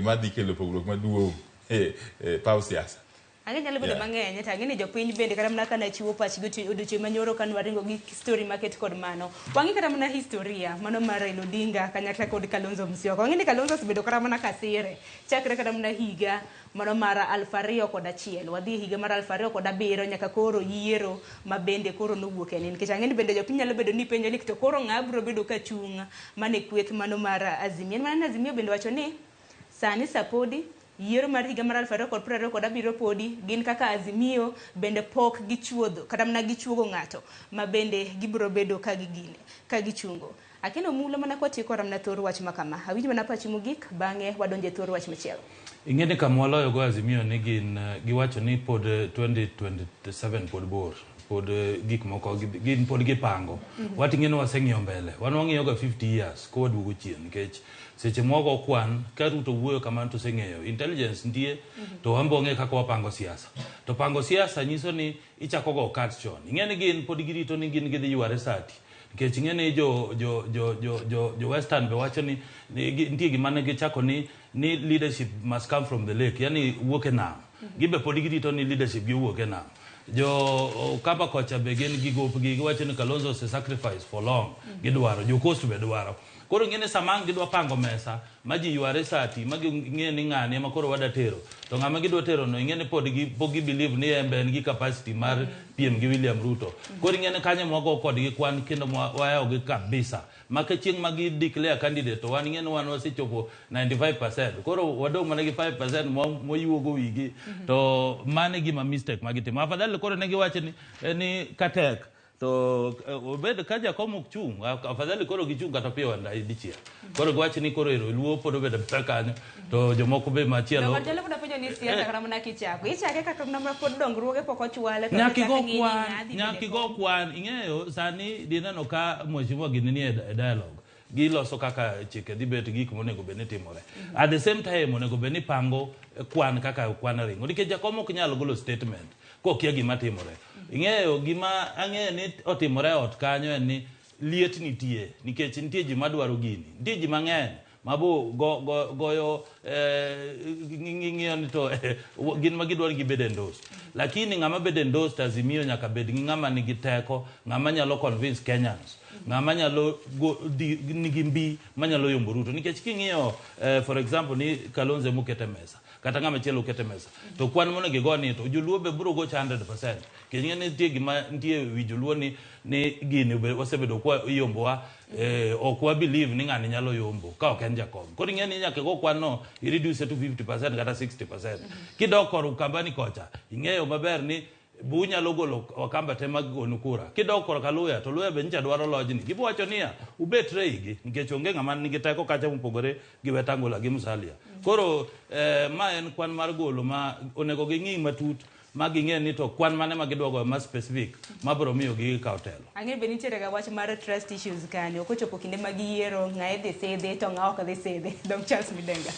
Madhi kelo pogruok maduong' e paw siasa. Ang'e nyalo bedo mang'eny to ang'e ni jopiny bende kata mana kane chiwo pachgi odiochieng' manyoro kane waringo gi story maket kod mano. Wang'i kata mana historia mano mar Raila Odinga kanyakla kod Kalonzo Musyoka. Wang'e ni Kalonzo osebedo kata mana kasire chakre kata mana higa mano mar 2001. Wadhi e higa mar 2007 nyaka koro yiero ma bende koro nowuok e ni. Nikech ang'e ni bende jopiny nyalo bedo ni penjo ni to koro ng'a biro bedo ka chung' mana e kweth mano mar Azimio. En mana ni Azimio bende wacho ni sani sapodi yiero mar higa mar 2027 podi gin kaka Azimio bende pok gichuodho kata mana gichuogo ng'ato ma bende gibiro bedo ka gigine ka gichungo. Akeno mulo mana kwatieko ramna thor wach ma kama. Awinj mana pachi mogik bang'e wadonje thor wach machielo. Ing'e ni kama waloyo go Azimio ni gin giwacho ni pod 2027 pod bor, pod gik moko gin pod gipango. Wat ing'e ni waseng'iyo mbele. Wan wang'iyo ga 50 years ka waduogo chien nikech seche mwago kwan ka Ruto wuoyo kamano to oseng'eyo intelligence nitie to wan be wang'eyo kaka wapango siasa. To pango siasa nyiso ni ichako go kat chon. Ing'e ni gin pod girito ni gin gidhi yware sati. Nikech ing'e ni jo Western be wacho ni nitie gima ne gichako ni leadership must come from the lake, yani wuok e nam. Gibe pod girito ni leadership gi wuok e nam. Jo Kamba kocha be gin gi gopgi, giwacho ni Kalonzo ose sacrifice for long. Gidwaro, jo Coast be dwaro. Koro ing'e ni sama ang' gidwa pango mesa ma ji yware sati ma ging'e ni ng'ani ema koro wada tero to ng'ama gidwa tero no ing'e ni pod gi pok gi believe ni en be en gi capacity mar piem gi William Ruto. Koro ing'e ni kanyo mwago kodgi kwan kendo wayawo gi kabisa. Ma ka chieng' ma gi declare candidate to wan ing'e ni wan wasechopo 95%. Koro wadong' mana gi 5% mwayuogo wigi. To mano e gima mistake ma gitimo. Afadhali koro ne giwacho ni katek to obed ka jakom ok chung', afadhali koro gichung' kata piyo wanda dichiel. Koro giwach ni koro ero Luo pod obedo abeda kanyo to jomoko be machielo. Joma pod apenjo ni siasa kata mana kichako. Ichake kaka mana pod dongruoge pok ochwale to Nyaka ichako igo ng'i ni kwan, ng'a dhi nyaka bedo e igo kom. kwan. Ing'eyo sani dineno ka mheshimiwa gini ni e dialogue. Giloso kaka chike dhi bet gik monego bed ni timore. At the same time onego bed ni pango kwan kaka kwan ringo. Nikech jakom ok nyal golo statement kokia gima timore. Ing'eyo gima ang'eyo ni otimore e ot kanyo en ni liet nitie nikech nitie ji madwaro gini. Nitie ji mang'eny mabo goyo ng'iyo ni to gin ma gidwaro gibed endorsed. Lakini ng'ama bedo endorsed Azimio nyaka bed gi ng'ama nigi teko, ng'ama nyalo convince Kenyans, ng'ama nyalo nigi mbi manyalo yombo Ruto. Nikech king'iyo for example ni Kalonzo emokete mesa kata ng'ama chielo okete mesa to kwan monego igo ni to joluo be biro gocho 100%. Nikech ing'e ni nitie gima nitie wi joluo ni gini wasebedo kwa iyombowa ok wa believe ni ng'ani nyalo yombo ka ok en jakom. Koro ing'e ni nyaka igo kwan no i reduce to 50% kata 60%. Kidok kor Ukambani kocha ing'eyo maber ni bu nyalo golo Wakamba te mag gonu kura. Kidok korka Luya to Luya be nyicha dwaro lojni. Gibo wacho niya ubetre igi nikech onge ng'ama nigi teko kacha mopogore gi Wetangula gi Musalia. Koro ma en kwan mar golo ma onego ging'i matut ma ging'e ni to kwan mane ma gidwa goyo ma specific ma biro miyo gi kaw telo. Ang'e be nitiere ga wach mar trust issues kanyo. Kochopo kinde mag yiero ng'a idhi sidhi to ng'a ok dhi sidhi. Dong Charles Midenga.